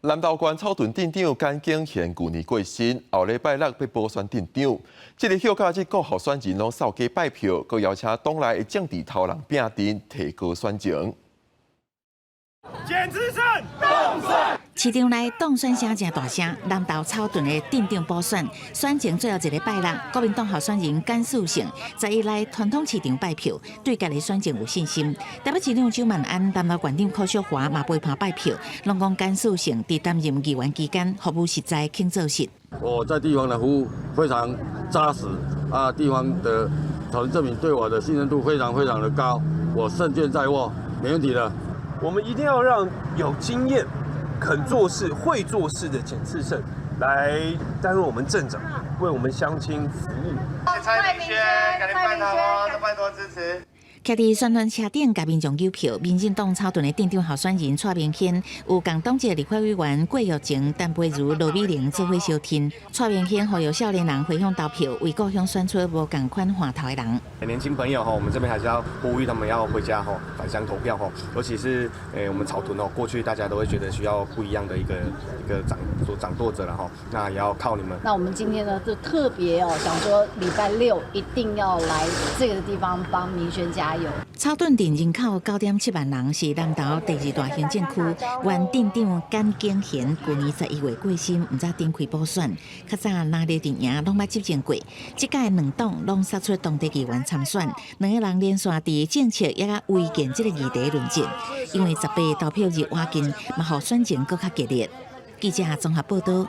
南投縣草屯鎮長簡景賢舊年過身，後禮拜六欲補選鎮長。這个休假日，各候選人攏掃街拜票，閣邀請黨內的政治頭人拼陣，提高選情。簡智勝當選。市場內當選聲誠大聲，南投草屯的鎮長補選，選前最後一个拜六，國民黨候選人簡嗣勝11來傳統市場拜票，對家己選情有信心。台北市長蔣萬安、南投縣長柯淑華嘛陪伴拜票，攏講簡嗣勝佇擔任議員期間，服務實在，肯做事。我在地方的服務非常紮實，啊，地方的草屯鎮民對我的信任度非常非常的高，我勝券在握，沒問題的。我們一定要讓有經驗、肯做事、會做事的簡智勝來擔任我們鎮長，為我們鄉親服務。蔡明軒，趕緊拜託，拜託支持。徛佇宣傳車頂共民眾糾票，民進黨草屯的鎮長候選人蔡明軒，有共黨籍立法委員郭玉晴、陳培如、羅美玲做伙相挺。蔡明軒呼籲少年人回鄉投票，為故鄉選出無仝款換頭的人。年輕朋友哈，我們這邊還是要呼籲他們要回家哈，返鄉投票哈，尤其是我們草屯哦，過去大家都會覺得需要不一樣的一個掌舵者了哈，那也要靠你們。那我們今天呢，就特別哦，想說禮拜六一定要來這個地方幫明軒加油。草屯鎮人口9.7萬人，是南投第二大行政區。原鎮長簡景賢舊年11月過身，毋知展開補選。較早藍綠陣營攏捌執政過，這屆兩黨攏殺出當地議員參選，兩个人連續佇政策抑佮違建這个議題論戰。因為18投票日倚近，嘛予選情閣較激烈。記者綜合報道。